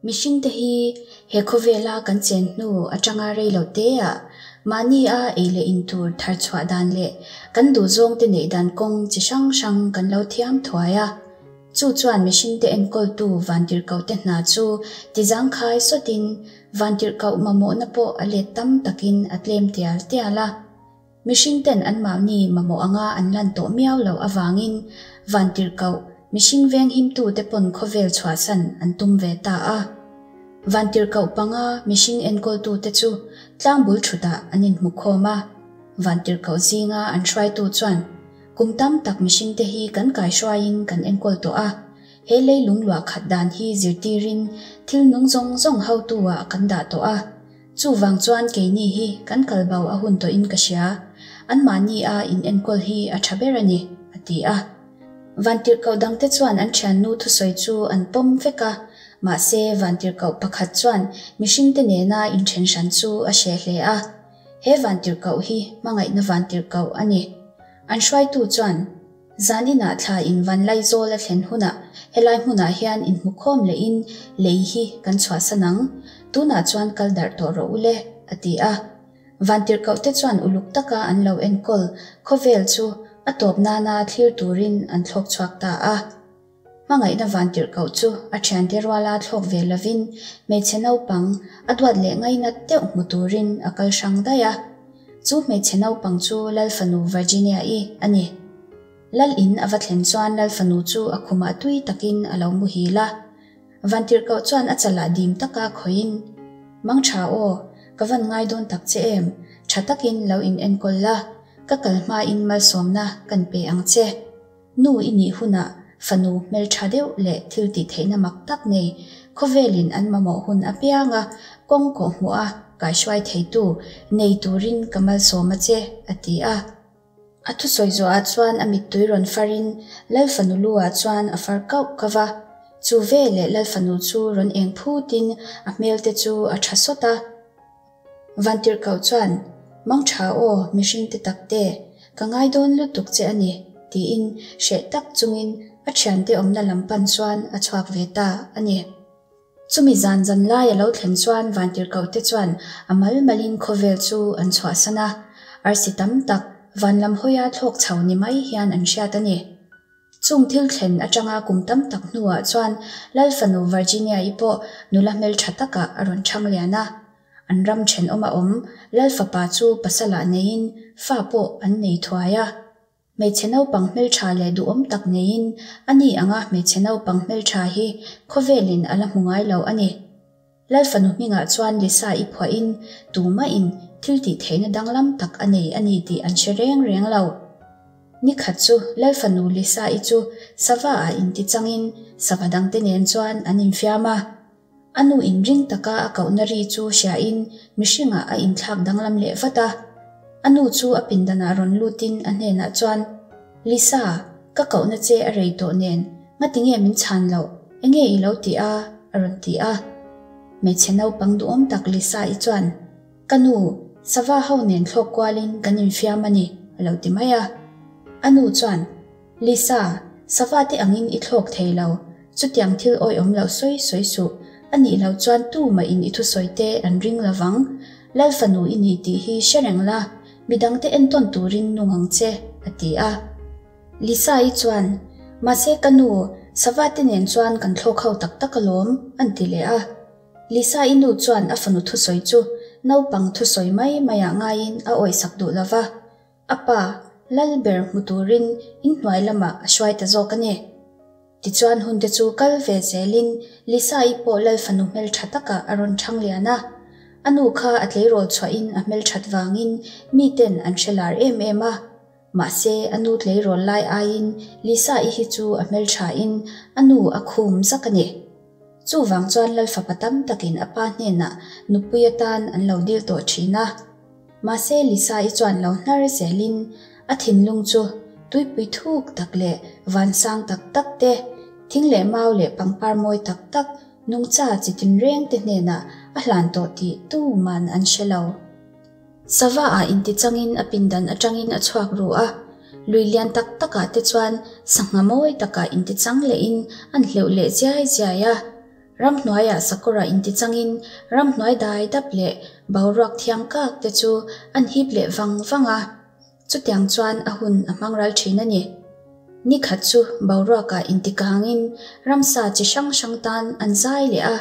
Mihringte hi he khawvela kan chen hnu atanga rei lo teah mahni a ei leh in tur thar chhuah dan leh kan duhzawngte neih dan kawng chi hrang hrang kan lo thiam thuai a. Chu chuan mihringte enkawltu vantirhkohte hna chu tizangkhai sawtin vantirhkoh mamawhna pawh a let tam takin a tlem tial tial a. Mihringten anmahni mamawh anga an lan tawh miau loh avangin vantirhkoh mihring venghimtute pawn khawvel chhuahsan an tum ve ta a. Vantirhkoh panga mihring enkawltute chu tlangbul thutah an inhmukhawm a. Vantirhkoh zinga an hruaitu chuan, Kum tam tak mihringte hi kan kaihruaiin kan enkawl tawh a, he leilung luah khat dan hi zirtirin thil nung zawng zawng hotu-ah kan dah tawh a. Chuvang chuan keini hi kan kal bo a hun tawhin ka hria, anmahni a in enkawl hi a tha ber a ni, a ti a. Vantirhkoh dangte chuan an thiannu thusawi chu an pawm vek a, mahse vantirhkoh pakhat chuan mihringte nena inthen hran chu a hreh hle a. He vantirhkoh hi hmangaihna vantirhkoh a ni. An hruaitu chuan. Zan inah thla in van Laizawl a thlen hunah helai hmunah hian inhmukhawm lehin lei hi kan chhuahsan ang, tunah chuan kal darh tawh rawh u le, a ti a. Vantirhkohte chuan uluk taka an lo enkawl khawvel chu a tawp nana thlir turin an thlawk chhuak ta a. Hmangaihna vantirhkoh chu a thiante ruala thlawk ve lovin hmeichhe naupang a duat leh ngainat deuh hmu turin a kal hrang daih a. Chu hmeichhe naupang chu Lalfanu Virginia-i a ni. Lal in a va thlen chuan Lalfanu chu a khumah tui takin a lo muhil a. Vantirhkoh chuan a chalah dim taka khawihin, Mang tha aw, ka van ngai dawn tak che em, tha takin lo in enkawl la, ka kal hmain malsawmna kan pe ang che. Nu i nih hunah fanu hmeltha deuh leh thil tih theihna mak tak nei khawvelin an mamawh hun apianga kawng kawh hmuh a kaihruai theitu nei turin ka malsawm a che, a ti a. A thusawi zawhah chuan a mittui rawn farin Lalfanu lu-ah chuan a far kauh kauh va. Chu veleh Lalfanu chu rawn eng phutin a hmelte chu a tha sawt a. Vantirhkoh chuan, Mang tha aw, mihring te tak te, ka ngai dawn lutuk che a ni, tiin hreh tak chungin a thiante awmna lam pan chuan a chhuak ve ta a ni. Chumi zan zan lai a lo thlen chuan Vantirhkoh te chuan a mal malin khawvel chu an chhuahsan a, arsi tam tak van lam hawia thlawk chho ni mai hian an hriat a ni. Chung thil thlen atanga kum tam tak hnuah chuan Lalfanu Virginia-i pawh nula hmeltha takah a rawn chhang lian a. An ram thenawm a awm Lalfapa chu pasalah neiin fa pawh an nei thuai a. Hmeichhe naupang hmeltha leh duhawm tak neiin a ni anga hmeichhe naupang hmeltha hi khawvelin a la hmu ngai lo a ni. Lalfanu hmingah chuan Lisa i phuahin tumahin thil tih theihna danglam tak a nei a ni tih an hre reng reng lo. Ni khat chu Lalfanu Lisa i chu sava ah inti changin sava dangte nen chuan an infiam a. A nu inring taka a kohna ri chu hriain mihringah a inthlak danglam leh vat a. A nu chu a pindanah rawn lutin a hnenah chuan, Lisa, ka kohna che a rei tawh nen, ngatinge min chhan loh? Enge i lo tih a? a rawn ti a. Hmeichhe naupang duhawm tak Lisa-i chuan, Ka nu, sava ho nen thlawk kualin kan infiam a ni, a lo ti mai a. A nu chuan, Lisa, sava te angin i thlawk thei lo, chutiang thil awihawm loh sawi sawi suh, a nih loh chuan tumah in i thusawi te an ring lovang. Lal fanu i ni tih hi hre reng la, midangte entawn turin nung ang che, a ti a. Lisa-i chuan, Mahse ka nu, sava te nen chuan kan thlawk ho tak tak alawm, an ti leh a. Lisa-i nu chuan a fanu thusawi chu naupang thusawi mai maiah ngaiin a awihsak duh lo va. A pa, lal ber hmu turin inhnuai lamah a hruai ta zawk a ni. Tichuan hunte chu kal ve zelin Lisa-i pawh lal fanu hmeltha takah a rawn chhang lian a. A nu kha a tleirawl chhuahin a hmelthat vangin miten an hre lar em em a. Mahse, a nu tleirawl lai aiin Lisa-i hi chu a hmelthain a nu a khum zak a ni. Chuvang chuan Lalfapa tam takin a pa hnenah nupui atan an lo dil tawh thin a. Mahse, Lisa-i chuan lo hnar zelin a thinlung chu tuipui thuk tak leh vansang tak tak te, thing leh mau leh pangpar mawi tak tak, nungcha chi tinreng te hnenah a hlan tawh tih tuman an hre lo. Sava ah intichangin a pindan atangin a chhuak ru a, lui lian tak takah te chuan sangha mawi takah intichang lehin an hleuh leh ziai ziai a. Ramhnuaiah sakawrah intichangin ramhnuai dai dap leh boruak thiang kak te chu an hip leh vang vang a. Chutiang chuan a hun a hmang ral thin a ni. Ni khat chu boruakah intikangin ramsa chi hrang hrang tan an zai leh a.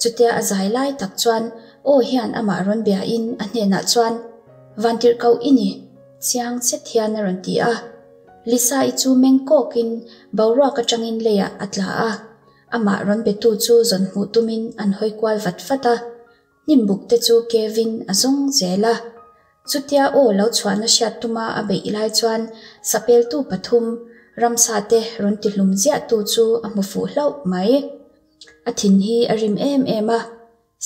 Chutia a zai lai tak chuan aw hian amah rawn biain a hnenah chuan, Vantirhkoh i ni, chiang zet hian a rawn ti a. Lisa-i chu meng kawkin boruak atangin leiah a tla a. Amah rawn betu chu zawn hmuh tumin an hawi kual vat vat a. Hnim buk te chu Kevin a zawng zel a. Chutia aw lo chhuahna hriat tuma a beih lai chuan sapeltu pathum, ramsa te rawn ti hlum ziahtu chu a hmu fuh hlauh mai. A thin hi a rim em em a.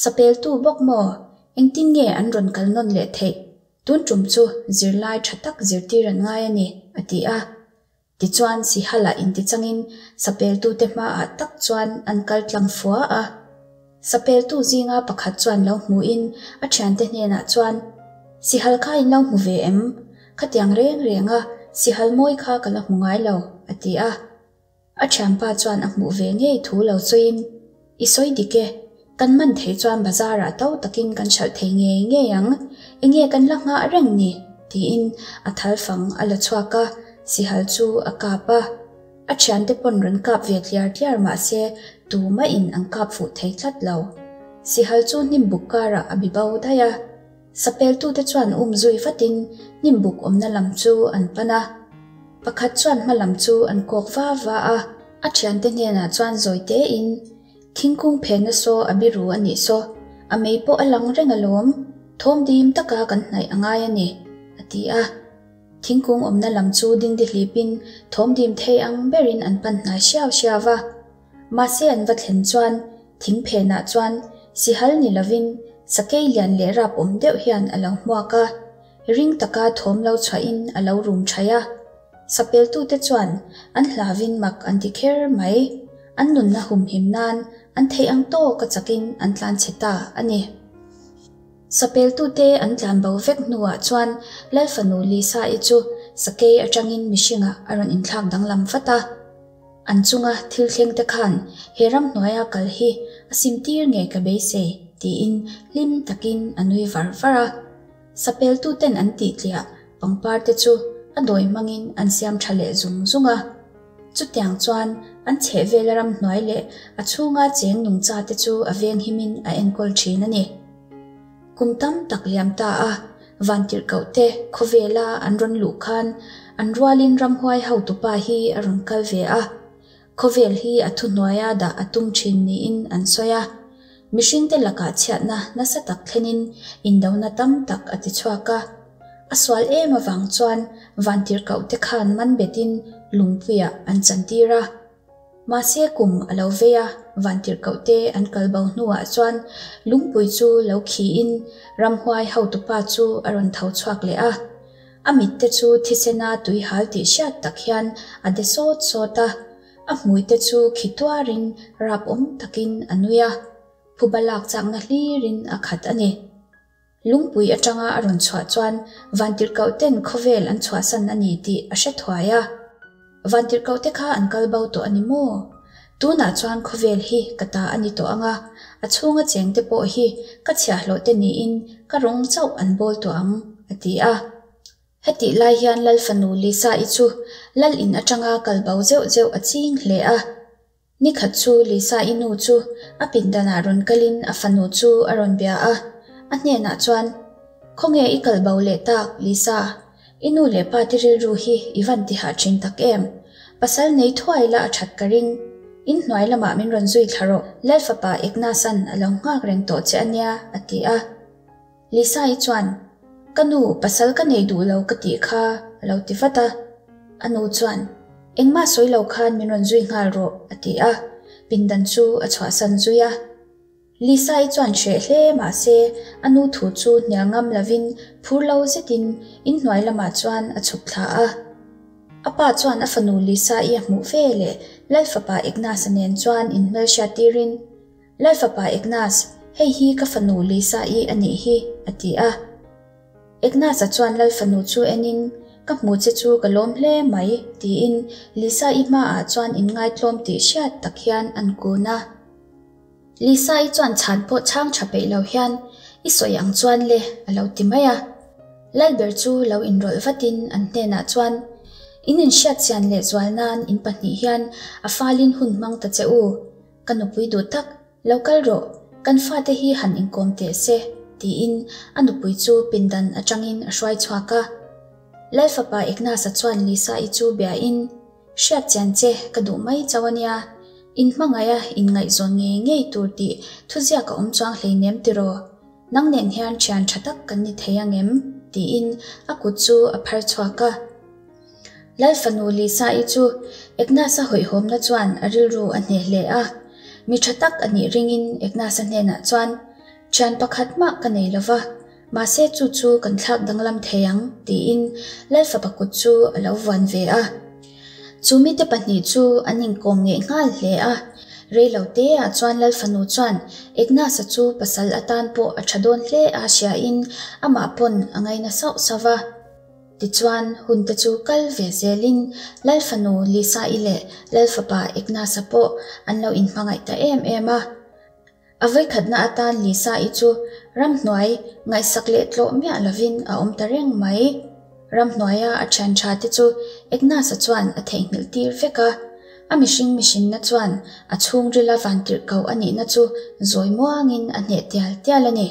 Sapeltu bawk maw? Engtin nge an rawn kal nawn leh theih? Tun tum chu zirlai tha tak zirtir an ngai a ni, a ti a. Tichuan Sihala intichangin sapeltute hmaah tak chuan an kal tlang fua a. Sapeltu zinga pakhat chuan lo hmuin a thiante hnenah chuan, Sihal kha in lo hmu ve em? Khatiang reng renga sihal mawi kha ka la hmu ngai lo, a ti a. A thianpa chuan a hmuh ve ngei thu lo sawiin, I sawi dik e, kan man thei chuan bazar-ah to takin kan hralh thei ngei ngei ang, enge kan la nghah reng ni? tiin a thal fang a la chhuak a, sihal chu a kap a. A thiante pawn rawn kap ve tliar tliar mah se tumahin an kap fuh thei tlat lo. Sihal chu hnim buk karah a bi bo daih a. Sapeltute chuan um zui vatin hnim buk awmna lam chu an pan a. Pakhat chuan hma lam chu an kawk va va a. A thiante hnenah chuan zawi tein, Thingkung phenna saw a biru a nih saw, a mei pawh a lang reng alawm, thawm dim taka kan hnaih a ngai a ni, a ti a. Thingkung awmna lam chu dingdi hlipin thawm dim thei ang berin an pan hnai hriau hriau va. Mahse an va thlen chuan thing phenah chuan sihal ni lovin sakei lian leh rap awm deuh hian a lo hmuak a, ring taka thawm lo chhuahin a lo rum thaih a. Sapeltute chuan an hlavin mak an ti kher mai. An nunna humhim nan an theih ang tawk a chakin an tlan chhe ta a ni. Sapeltute an tlan bo vek hnuah chuan Lal fanu Lisa-i chu sakei atangin mihringah a rawn inthlak danglam vat a. An chunga thil thleng te khan he ramhnuaia kal hi a simtir ngei ka beisei tiin hlim takin a nui var var a. Sapeltuten an tihtliah pangpar te chu a dawi hmangin an siam tha leh zung zung a. Chutiang chuan an chhehvela ramhnuai leh a chhunga cheng nungcha te chu a venghimin a enkawl thin a ni. Kum tam tak liam ta a, Vantirhkoh te khawvela an rawn luh khan an rualin ramhuai hotupa hi a rawn kal ve a. Khawvel hi a thuhnuaia dah a tum thin niin an sawi a. Mihringte lakah chhiatna nasa tak thlenin indona tam tak a ti chhuak a. A sual em avang chuan Vantirhkoh te khan man betin lungpuiah an chantir a. Mahse kum a lo vei a, Vantirhkoh te an kal bo hnuah chuan lungpui chu lo khiin ramhuai hotupa chu a rawn tho chhuak leh a. A mit te chu thisena tui hal tih hriat tak hian a de sawt sawt a, a hmui te chu khi tuarin rap awm takin a nui a, phuba lak chakna hlirin a khat a ni. Lungpui atanga a rawn chhuah chuan Vantirhkoh ten khawvel an chhuahsan a ni tih a hre thuai a. Vantirhkoh te kha an kal bo tawh a ni maw? Tunah chuan khawvel hi ka ta a ni tawh ang a, a chhunga cheng te pawh hi ka chhiahhlawh te niin ka rawng chauh an bawl tawh ang, a ti a. Hetih lai hian Lal fanu Lisa-i chu Lal in atanga kal bo zeuh zeuh a ching hle a. Ni khat chu Lisa-i nu chu a pindanah rawn kalin a fanu chu a rawn bia a, a hnenah chuan, Khawnge i kal bo leh tak, Lisa? I nu leh pa te rilru hi i van ti hah thin tak em? Pasal nei thuai la a that ka ring. In hnuai lamah min rawn zui thla rawh, Lal fapa Ignas-a'n a lo nghak reng tawh che a nia, a ti a. Lisa-i chuan, Ka nu, pasal ka nei duh lo ka tih kha, a lo ti vat a. A nu chuan, Engmah sawi lo khan min rawn zui nghal rawh, a ti a, pindan chu a chhuahsan zui a. Lisa-i chuan hreh hle mah se, a nu thu chu hnial ngam lovin phur lo zetin inhnuai lamah chuan a chhuk thla a. A pa chuan a fanu Lisa-i a hmuh ve leh Lal fapa Ignas-a nen chuan inhmelhriat tirin, Lal fapa Ignas, hei hi ka fanu Lisa-i a nih hi, a ti a. Ignas-a chuan Lal fanu chu enin, Ka hmu che chu ka lawm hle mai, tiin Lisa-i hmaah chuan inngaitlawm tih hriat tak hian an kun a. Lisa-i chuan chhan pawh chhang tha peih lo hian, I sawi ang chuan le, a lo ti mai a. Lalber chu lo inrawlh vatin an hnenah chuan, In inhriat chian leh zual nan in pahnih hian a falin hun hmang ta che u. Ka nupui duh tak, lo kal rawh, kan fate hi han inkawm teh se, tiin a nupui chu pindan atangin a hruai chhuak a. Lalfapa Ignas-a chuan Lisa-i chu biain, Hriat chian che ka duh mai chauh a nia, in hmangaih a inngaihzawn ngei ngei tur tih thuziak a awm chuang hleinem tiraw? Nang nen hian thian tha tak kan ni thei ang em? tiin a kut chu a phar chhuak a. Lal fanu Lisa-i chu Agnes-a hawihhawmna chuan a rilru a hneh hle a. Mi tha tak a nih ringin Agnes-a hnenah chuan, Thian pakhat mah ka nei lo va, mahse chu chu kan thlak danglam thei ang, tiin Lal fapa kut chu a lo vuan ve a. Chu mite pahnih chu an inkawm ngeih nghal hle a, rei lo teah chuan Lal fanu chuan Ignas-a chu pasal atan pawh a tha dawn hle a hriain amah pawn a ngaina sauh sauh va. Tichuan, hunte chu kal ve zelin Lal fanu Lisa-i leh Lal fapa Ignas-a pawh an lo inhmangaih ta em em a. A vawikhatna atan Lisa-i chu ramhnuai ngaihsak leh tlawh miah lovin a awm ta reng mai. Ramhnuaia a thian tha te chu Agnes-a chuan a theihnghilh tir vek a. A mihring mihrinna chuan a chhungrila vantirhkoh a nihna chu zawi muangin a hneh tial tial a ni.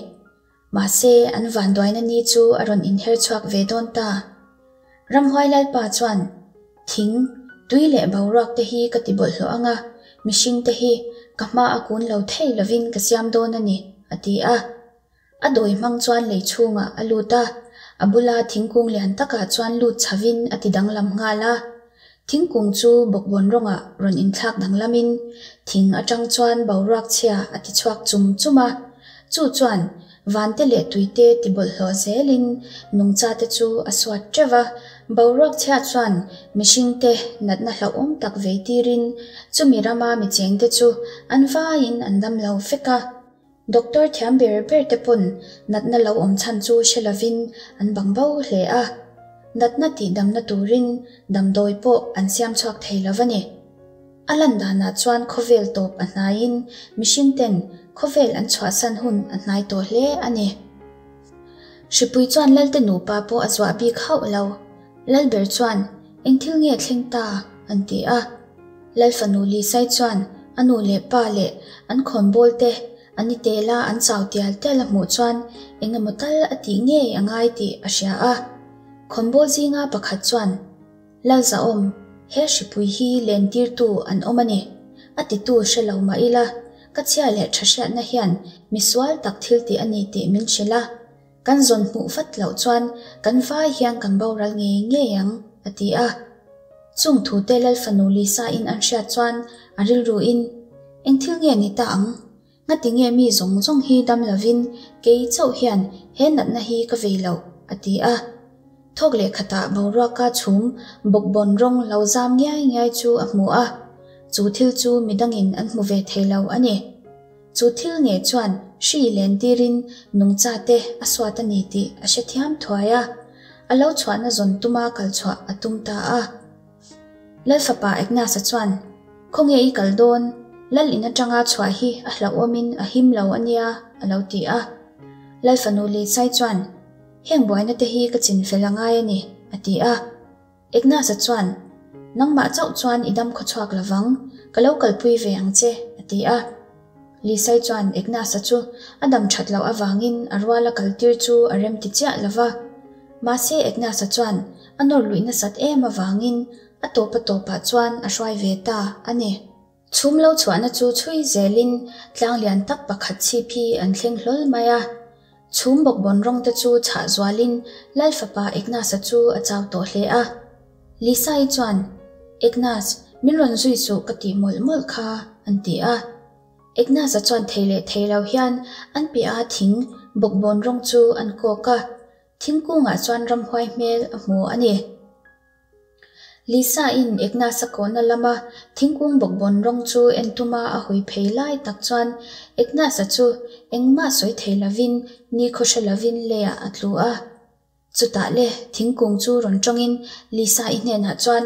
Mahse, an vanduaina ni chu a rawn inher chhuak ve dawn ta. Ramhuai Lalpa chuan, Thing, tui leh boruak te hi ka ti bawlhhlawh ang a, mihring te hi ka hma a kun lo thei lovin ka siam dawn a ni, a ti a. A dawi hmang chuan lei chhungah a lut a, a bula thingkung lian takah chuan lut chhovin a ti danglam nghal a. Thingkung chu bawkbawn rawngah rawn inthlak danglamin thing atang chuan boruak chhia a ti chhuak chum chum a, chu chuan vante leh tuite ti bawlhhlawh zelin nungchate chu a suat teuh va. Boruak chhia chuan mihringte natna hlauhawm tak vei tirin chumi rama mi chengte chu an vaiin an dam lo vek a. Doctor thiam ber ber te pawn natna lo awm chhan chu hre lovin an bang bo hle a. Natna tih damna turin damdawi pawh an siam chhuak thei lo a ni. A lan danah chuan khawvel tawp a hnaiin mihring ten khawvel an chhuahsan hun a hnai tawh hle a ni. Hripui chuan Lalte nupa pawh a zuah bik hauh lo. Lalber chuan, Eng thil nge thleng ta? an ti a. Lal fanu Lisai chuan a nu leh pa leh an khawnbawl te an i tel a an chau tial tial a hmuh chuan eng emaw tal a tih ngei a ngai tih a hria a. Khawnbawl zinga pakhat chuan, Lal Zahawm, he hripui hi len tirtu an awm a ni. A titu hre lo mah ila, ka chhia leh tha hriatna hian misual tak thil tih a ni tih min hrilh a. Kan zawn hmuh vat loh chuan kan vai hian kan boral ngei ngei ang, a ti a. Chung thute Lal fanu Lisa-in an hriat chuan a rilruin, Eng thil nge ni ta ang? Ngati nge mi zawng zawng hi dam lovin kei chauh hian he natna hi ka vei loh? a ti a. Thawk leh khatah boruaka chhum bawkbawn rawng lo zam ngiai ngiai chu a hmu a, chu thil chu midangin an hmu ve thei lo a ni. Chu thil nge chuan hri len tirin nungcha te a suat a ni tih a hre thiam thuai a, a lo chhuahna zawn tuma kal chhuah a tum ta a. Lal fapa Agnes-a chuan, Khawnge i kal dawn? Lal in atanga chhuah hi a hlauhawmin a him lo a nia, a lo ti a. Lal fanu Lisai chuan, Heng buaina te hi ka chinfel a ngai a ni, a ti a. Ignas-a chuan, Nangmah chauh chuan i dam khawchhuak lovang, ka lo kalpui ve ang che, a ti a. Lisai chuan Ignas-a chu a dam that loh avangin a ruala kaltir chu a rem ti chiah lo va. Mahse Ignas-a chuan a nawr luih nasat em avangin a tawp a tawpah chuan a hruai ve ta a ni. Chhum lo chhuahna chu chhui zelin tlang lian tak pakhat chhip hi an thleng hlawl mai a. Chhum bawkbawn rawng te chu chhah zualin Lal fapa Ignas-a chu a chau tawh hle a. Lisa-i chuan, Ignas, min rawn zui suh ka tih mawlh mawlh kha, an ti a. Ignas-a chuan thei leh thei lo hian an piah a thing bawkbawn rawng chu an kawk a. Thingkungah chuan ramhuai hmel a hmu a ni. Lisa-in Ignas-a kawhna lama thingkung bawkbawn rawng chu en tuma a hawi phei lai tak chuan Ignas-a chu engmah sawi thei lovin nikhaw hre lovin leiah a tlu a. Chutah le thingkung chu rawn tawngin Lisa-i hnenah chuan,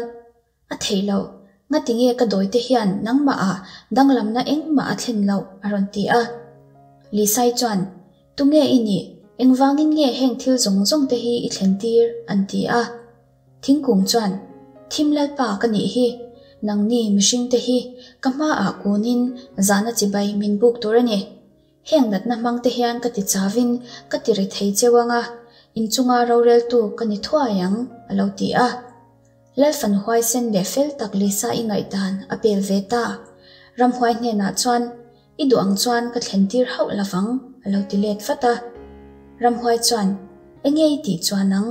A theih loh, Ngatinge ka dawite hian nangmahah danglamna engmah a thlen loh? a rawn ti a. Lisai chuan, Tunge i nih? Engvangin nge heng thil zawng zawng te hi i thlen tir? an ti a. Thingkung chuan, Thim Lalpa ka nih hi, nangni mihringte hi ka hmaah kunin zahna chibai min buk tur a ni. Heng natna hmang te hian ka ti chavin ka ti ri thei cheu ang a, inchunga roreltu ka ni thuai ang, a lo ti a. Lalfan huaisen leh fel tak Lisa i ngaihdan a pel ve ta. Ramhuai hnenah chuan, I duh ang chuan ka thlen tir hauh lovang, a lo ti let vat a. Ramhuai chuan, Enge i tih chuan ang?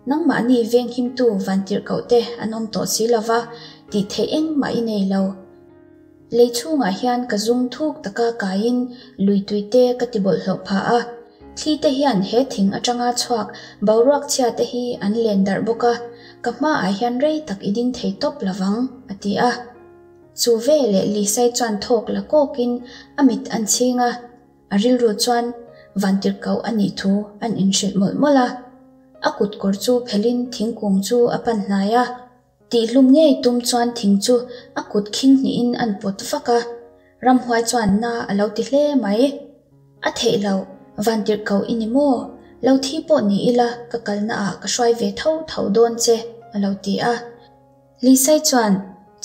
Nangmahni venghimtu vantirhkoh te an awm tawh si lova, tih theih engmah i nei lo. Lei chhungah hian ka zung thuk taka kaiin lui tui te ka ti bawlhhlawh phah a. Thli te hian he thing atanga chhuak boruak chhia te hi an len darh bawk a, ka hmaah hian rei tak i ding thei tawp lovang, a ti a. Chu veleh Lisai chuan thawk la kawkin a mit an chhing a, a rilru chuan vantirhkoh a nih thu an inhrilh mawlh mawlh a. A kut kawr chu phelhin thingkung chu a pan hnai a. Tihhlum ngei tum chuan thing chu a kut khing hnihin an pawt vak a, ramhuai chuan na a lo ti hle mai. A theih loh, vantirhkoh i ni maw? Lo thi pawh ni ila ka kalna ah ka hruai ve tho tho dawn che, a lo ti a. Lisai chuan,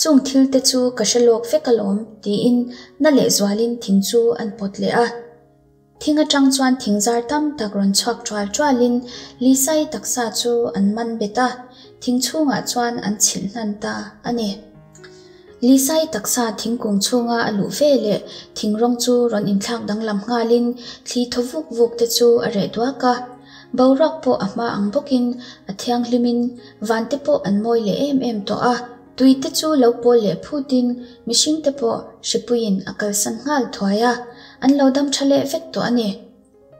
Chung thil te chu ka hre lawk vek alawm, tiin na lehzualin thing chu an pawt leh a. Thing atang chuan thingzar tam tak rawn chhuak tual tualin Lisa-i taksa chu an man bet a, thing chhungah chuan an chhilh hnan ta a ni. Lisa-i taksa thingkung chhunga a luh ve leh thing rawng chu rawn inthlak danglam nghalin thli thaw vuk vuk te chu a reh duak a. Boruak pawh a hma ang bawkin a thianghlimin van te pawh an mawi leh em em tawh a. Tui te chu lo pawl leh phutin mihring te pawh hripuiin a kalsan nghal thuai a, an lo dam tha leh vek tawh a ni.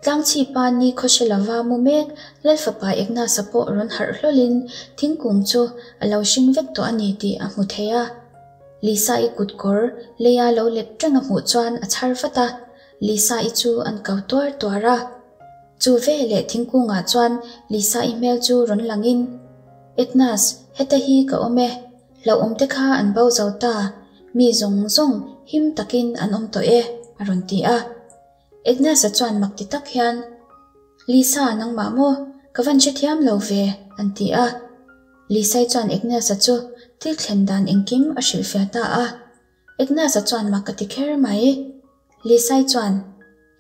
Tlangchhipa ni khawhre lova mu mek Lalfapa Ignasa pawh rawn harh hlawlin thingkung chu a lo hring vek tawh a ni tih a hmu thei a. Lisa-i kut kawr leia lo let reng a hmuh chuan a chhar vat a, Lisa-i chu an kau tuar tuar a. Chu veleh thingkungah chuan Lisa-i hmel chu rawn langin, Ignas, heta hi ka awm e. Hlauhawm te kha an bo zo ta, mi zawng zawng him takin an awm tawh e, a rawn ti a. Ignas-a chuan mak ti tak hian, Lisa, nangmah maw? Ka van hrethiam lo ve, an ti a. Lisa-i chuan Ignas-a chu thil thlen dan engkim a hrilhfiah ta a. Ignas-a chuan mak a ti kher mai. Lisai chuan,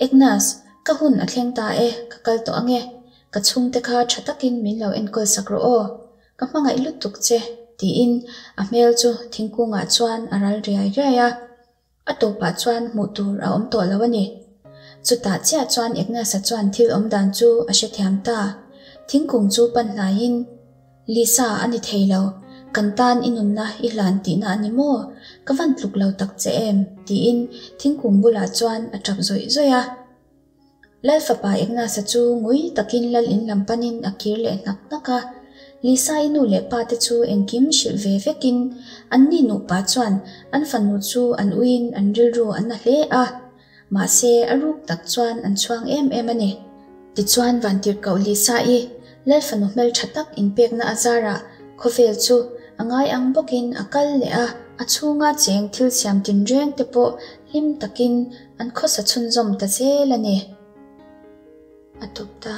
Ignas, ka hun a thleng ta e, ka kal tawh ange. Ka chhungte kha tha takin min lo enkawl sak rawh aw. Ka hmangaih lutuk che, tiin a hmel chu thingkungah chuan a ral riai riai a. A tawpah chuan hmuh tur a awm tawh lo a ni. Chutah chiah chuan Ignas-a chuan thil awm dan chu a hrethiam ta. Thingkung chu pan hnaiin. Lisa, a ni thei lo. Kan tan i nunna i hlan tihna a ni maw? Ka van tluk lo tak che em? tiin thingkung bulah chuan a tap zawih zawih a. Lal fapa Ignasa chu ngui takin lal in lam panin a kir leh hnak hnak a. Lisa i nu leh pa te chu engkim hrilh ve vekin anni nupa chuan an fanu chu an uiin an rilru an na hle a. Mahse, a ruk tak chuan an chhuang em em a ni. Tichuan Vantirhkoh Lisa-i, Lal fanu hmeltha tak inpekna a zarah khawvel chu a ngai ang bawkin a kal leh a, a chhunga cheng thil siam tinreng te pawh hlim takin an khawsa chhunzawm ta zel a ni. A tawp ta.